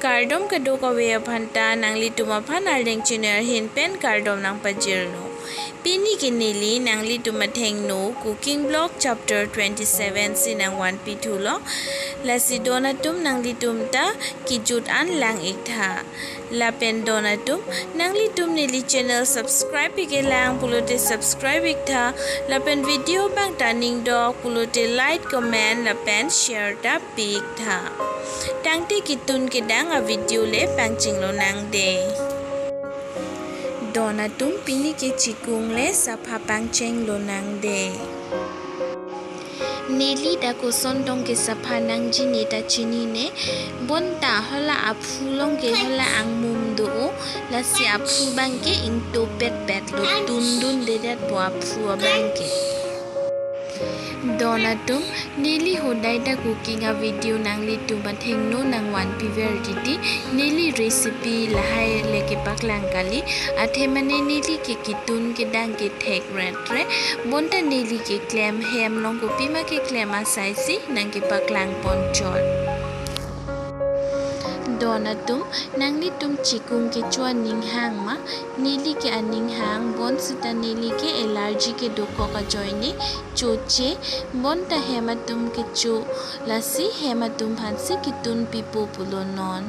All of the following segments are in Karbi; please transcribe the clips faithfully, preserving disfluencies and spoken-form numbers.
Kardom kadokave aphan ta, nanglitum aphan Arleng Channel ahin pen kardom nangpajirlo. Pini ke neli nanglitum athengno cooking vlog chapter twenty-seven si nangvanpi thulo. Lasi don atum, nanglitum ta kejut an lang-ik tha. Lapen don atum, nanglitum neli channel subscribe-ik-e lang pulote subscribe-ik tha. Lapen video abang ta ningdok pulote like, comment lapen share ta pi-ik tha. Tangte ketun kedang avideo le pangchinglonang dei. Don atum, pini ke chikung le sapha pangchenglonang dei. Neli ta koson tong ke sapha nangji ne ta chinine, bonta hala aphu along ke hala angmum do-o, lasi aphu abang ke ingto petpetlo, tundundedetpo aphu abang ke. Don atum, neli hodai ta cooking avideo nanglitum athengno nangvanpiver titi, neli recipe lahai le kepaklang kali, athe mane neli ke ketun kedang ke thekretre, bonta neli keklem hem along kopima keklem asai si nangkepaklang ponchot. Don atum, nanglitum chikung kecho aning hang ma? Neli ke aning hang, bonsita neli ke allergy kedokok ajoine choche, bonta hem atum kecho, lasi hem atum aphan si ketunpipo pulo non.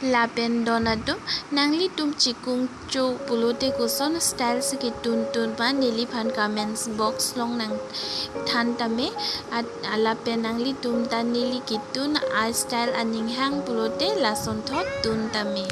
Lapen don atum, nanglitum chikung cho pulote koson style si ketuntun ma, neliphan comments box along nangthan tame, at, lapen nanglitum ta neli ketun astyle aning hang pulote lasonthot tun tame.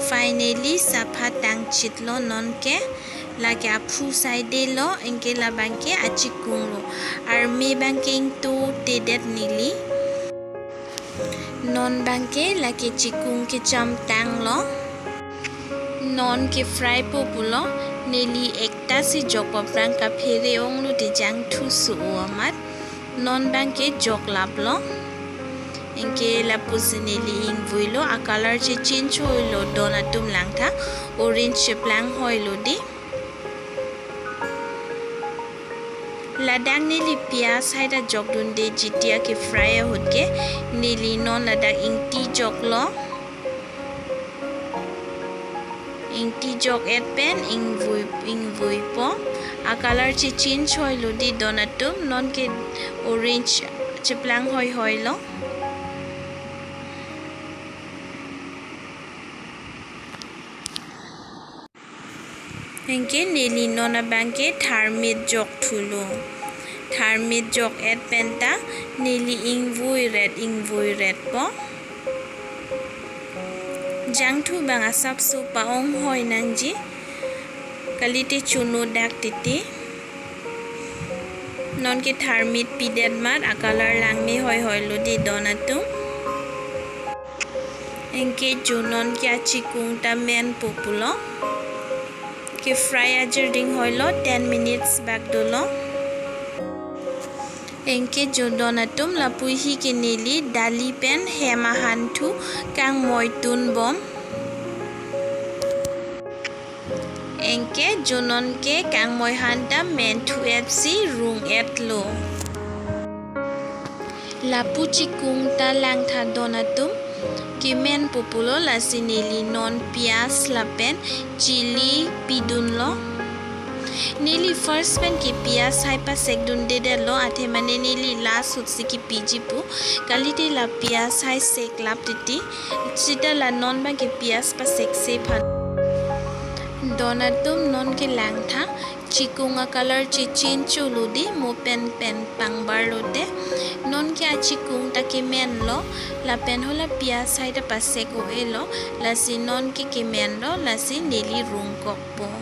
Finally, sapha tangchitlo non ke, lake aphu saidelo, anke labang ke achikunglo. Arme abang ke ingtotedet neli. Non abang ke lake chikung kechamtanglo. Non ke fry po pulo, neli ekta si jokpo aphrang kaphere onglo, te jangthu so-o amat. Non abang ke joklaplo. Anke lapusi neli ingvuilo, a-color chechange hoilo, don atum langtha, orange cheplang hoilo dei. Ladak neli piyaj hai ta jokdunde, jitia ke fry ahut ke neli non ladak ingti joklo. Ingti jok-et pen ingvui, ingvuipo. A-color chechange hoilo dei don atum, non ke orange cheplang hoihoilo. Anke neli non abang ke tharmit jokthulo. Tharmit jok-et pen ta neli ingvuiret, ingvuiretpo. Jangthu abang asapso pa-ong hoi nangji. Kalite chunodak titi. Non ke tharmit pidet amat a-color langme hoihoilo dei don atum. Anke jo non ke achikung ta menpo pulo. Ke fry ajirding hoilo, ten minutes bak dolo. Anke jo don atum, lapu hi ke neli dali pen hem ahanthu kangmoi tunbom. Anke jo non ke kangmoi han ta menthu-et si rung-etlo. Lapu chikung ta langtha don atum, kemenpo pulo, lasi neli non piyaj lapen chili pidunlo. Neli first pen ke piyaj hai pasekdundedetlo, athe mane neli last ahut si kepiji pu. Kalite la piyaj hai seklap titi. Sita la non abang ke piyaj paseksephan. Don atum, non ke langtha, chikung a-color chechange cholo dei, mo pen pen pangbarlote. Non ke achikung ta kemenlo, lapen hala piyaj hai ta pasek o-elo, lasi non ke kemenlo, lasi neli rungkokpo.